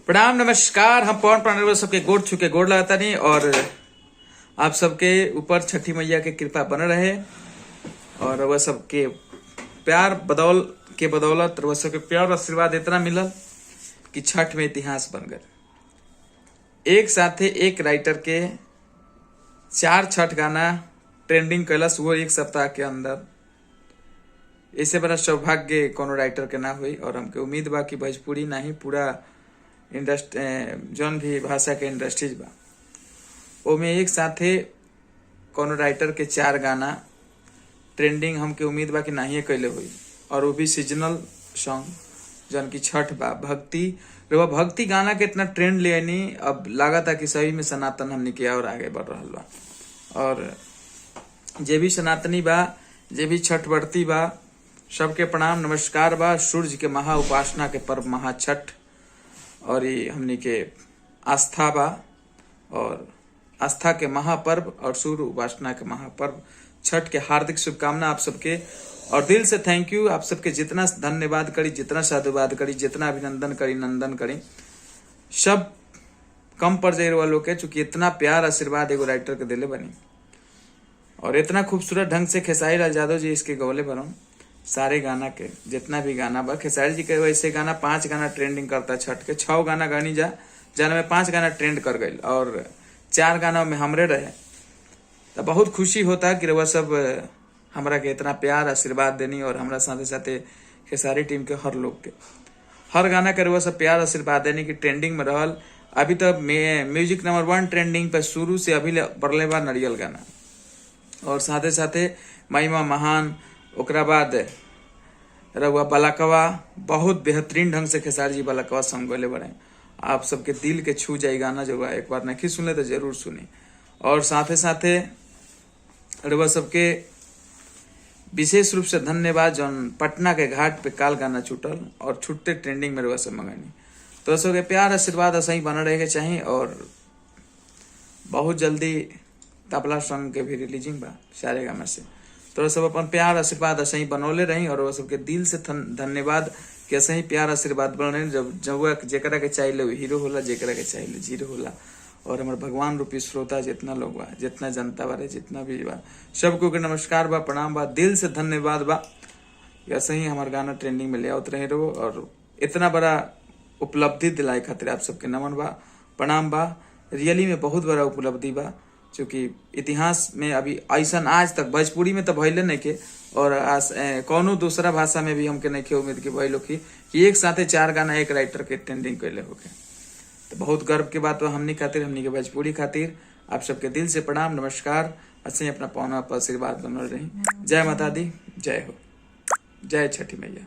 प्रणाम नमस्कार। हम पवन पांडे सबके गोड़ छू के गोड़ लगातानी और आप सबके ऊपर छठी मैया के कृपा बन रहे और वह सबके प्यार बदौल के बदौलत वह सबके प्यार आशीर्वाद इतना मिलल कि छठ में इतिहास बन गए। एक साथे एक राइटर के 4 छठ गाना ट्रेंडिंग कैलस वो एक सप्ताह के अंदर। ऐसे बड़ा सौभाग्य कोनो राइटर के ना हुई और हमके उम्मीद बा कि भोजपुरी नहीं पूरा जौन भी भाषा के इंडस्ट्रीज बा ओमे एक साथे कोनो राइटर के 4 गाना ट्रेंडिंग हमके उम्मीद बा कि नहीं कैले हुई। और वो भी सीजनल सॉन्ग जौन की छठ बा भक्ति रवा भक्ति गाना के इतना ट्रेंड ले नहीं। अब लागता कि सही में सनातन हमनी के और आगे बढ़ रहा बा और जे भी सनातनी बा जे भी छठ व्रती बा सबके प्रणाम नमस्कार बा। सूर्य के महा उपासना के पर्व महाछठ और ये हमनी के आस्था बा और आस्था के महापर्व और सूर्य उपासना के महापर्व छठ के हार्दिक शुभकामना आप सबके और दिल से thank you. आप सबके जितना धन्यवाद करी, जितना साधुवाद करी, जितना अभिनंदन करी, नंदन करी, सब कम पड़ जाए वालों के, चूंकि इतना प्यार आशीर्वाद एगो राइटर के दिले बनी और इतना खूबसूरत ढंग से खेसारी लाल यादव जी इसके गौले बनो सारे गाना के जितना भी गाना बा। खेसारी जी के वैसे गाना 5 गाना ट्रेंडिंग करता छठ के, 6 गाना गानी जा जाना में 5 गाना ट्रेंड कर गई और 4 गाना में हमरे रहे। तो बहुत खुशी होता कि रउआ सब हमरा के इतना प्यार आशीर्वाद देनी और हमरा साथे साथे खेसारी टीम के हर लोग के हर गाना के रउआ सब प्यार आशीर्वाद देनी कि ट्रेंडिंग में रहल। अभी तो म्यूजिक नंबर 1 ट्रेंडिंग पर शुरू से अभी बढ़ले बा नरियल गाना और साथे साथे महिमा महान, ओकरा बाद रउआ बलकवा बहुत बेहतरीन ढंग से खेसारी जी बलकवा सॉन्ग गले बड़े। आप सबके दिल के छू जाए गाना जो बा, एक बार नहीं सुनले तो जरूर सुनी। और साथे साथे रउआ सबके विशेष रूप से धन्यवाद जौन पटना के घाट पे काल गाना छूटल और छूटते ट्रेंडिंग में रउआ सब मंगानी। तो सबके प्यार आशीर्वाद ऐसे ही बनल रहे के चाहिए और बहुत जल्दी तबला सॉन्ग के भी रिलीजिंग बा सारे गाना से। तो सब अपन प्यार आशीर्वाद ऐसे ही बनौले रही और वो सबके दिल से धन्यवाद कि ऐसे ही प्यार आशीर्वाद बनल रही। जब जब जेकरा के चाहिए हीरो होला, जेकरा के चाहिए जीरो होला। और हमारे भगवान रूपी श्रोता जितना लोग बा, जितना जनता बारे, जितना भी बा, सबको के नमस्कार बा, प्रणाम बा, दिल से धन्यवाद बा। ऐसे ही हमारे गाना ट्रेंडिंग में ले आवत रहे रहो और इतना बड़ा उपलब्धि दिलाए खातिर आप सबके नमन बा, प्रणाम बा। रियली में बहुत बड़ा उपलब्धि बा, चूँकि इतिहास में अभी ऐसा आज तक भोजपुरी में तो भइले नहीं के और कौनो दूसरा भाषा में भी हमके नहीं के उम्मीद के भइलो कि एक साथे 4 गाना एक राइटर के ट्रेंडिंग कैले होके। तो बहुत गर्व के बात बा हमनी खातिर, हमनी के भोजपुरी खातिर। आप सबके दिल से प्रणाम नमस्कार। ऐसे ही अपना पौना पर आशीर्वाद बनल रही। जय माता दी, जय हो, जय छठी मैया।